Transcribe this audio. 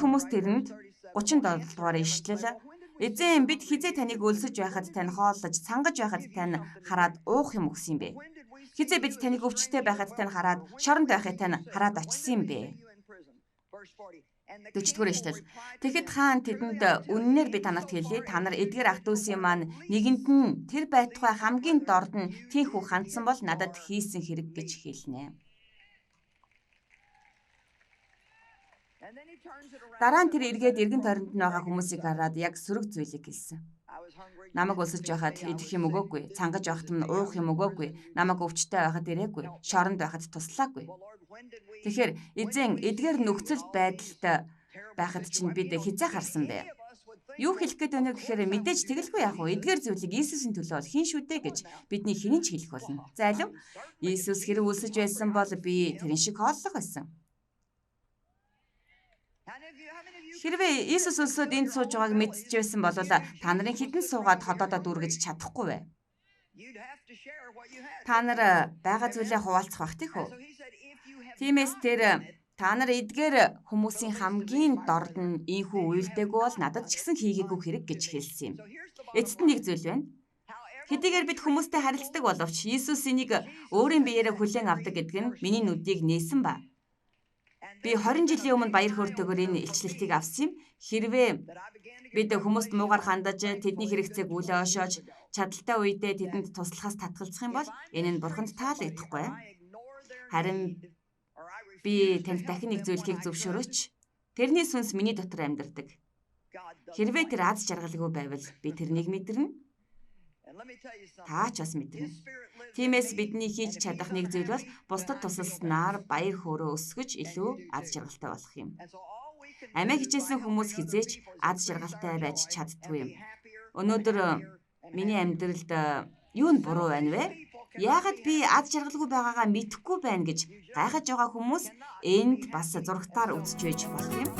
Тэгэхэд хүмүүс тэрэнд 37 дугаар ишлэл "Эзэн, бид хэзээ таныг өлсөж байхад тань хооллож, цангаж байхад тань хараад уух юм өгсөн юм бэ? Хэзээ бид таныг өвчтэй байхад тань хараад, шоронд байхад тань хараад очсон юм бэ?" 40-р ишлэл. Тэгэхэд хаан тэдэнд "Үнэнээр би та нарт хэлье. Та нар эдгээр ах дүүсийн маань нэгэнд нь тэр байтугай хамгийн дорд нь тийнхүү хандсан бол надад хийсэн хэрэг гэж хэлнэ." Дараа нь тэр эргээд эргэн тойронд нь байгаа хүмүүсийг хараад яг сөрөг зүйлийг хэлсэн. "Намайг өлсөж байхад идэх юм өгөөгүй, цангаж байхад минь уух юм өгөөгүй, намайг өвчтэй байхад ирээгүй, шоронд байхад туслаагүй." Тэгэхээр эзэн, эдгээр нөхцөл байдалд байхад чинь бид хэзээ харсан бэ? Юу хэлэх гээд байна вэ гэхээр мэдээж тэгэлгүй яах вэ? Эдгээр зүйлийг Иесусийн төлөө бол хийн шүү дээ гэж бидний хэн ч хэлэх болно. За алив? Иесус хэрэг өлсөж байсан бол би тэрэн шиг хооллох байсан. Хэрвээ Иесус өлсөөд энд сууж байгааг мэдчихсэн бол та нарын хэдэн суугаад ходоодоо дүүргэж чадахгүй вэ? Та нар байгаа зүйлээ хуваалцах байх тийх үү? Тиймээс тэр та нар эдгээр хүмүүсийн хамгийн дорд нь ийнхүү үйлдээгүй бол надад ч гэсэн хийгээгүй хэрэг гэж хэлсэн юм. Эцэст нь нэг зүйл байна. Хэдийгээр бид хүмүүстэй харилцдаг боловч Иесус энийг өөрийн биеэрээ хүлээн авдаг гэдэг нь миний нүдийг нээсэн ба. Би 20 жилийн өмнө баяр хөөртэйгээр энэ илчлэлтийг авсан юм. Хэрвээ бид хүмүүст муугар хандаж, тэдний хэрэгцээг үлээ ошоож, чадалтай үедээ тэдэнд туслахаас татгалзах юм бол энэ нь Бурханд таалагдахгүй. Харин би танд дахин нэг зүйлхийг зөвшөөрөөч. Тэрний сүнс миний дотор амьдардаг. Хэрвээ тэр аз жаргалгүй байвал би тэрнийг мэдэрнэ. Та ч бас мэдэрнэ. Тиймээс бидний хийж чадах нэг зүйл бол бусдад тусалснаар баяр хөөрөө өсгөж илүү аз жаргалтай болох юм. Амиа хичээсэн хүмүүс хэзээ ч аз жаргалтай байж чаддаггүй юм. Өнөөдөр миний амьдралд юу нь буруу байна вэ? Яагаад би аз жаргалгүй байгаагаа мэдэхгүй байна гэж гайхаж байгаа хүмүүс энд бас зурагтаар үзэж байж болох юм.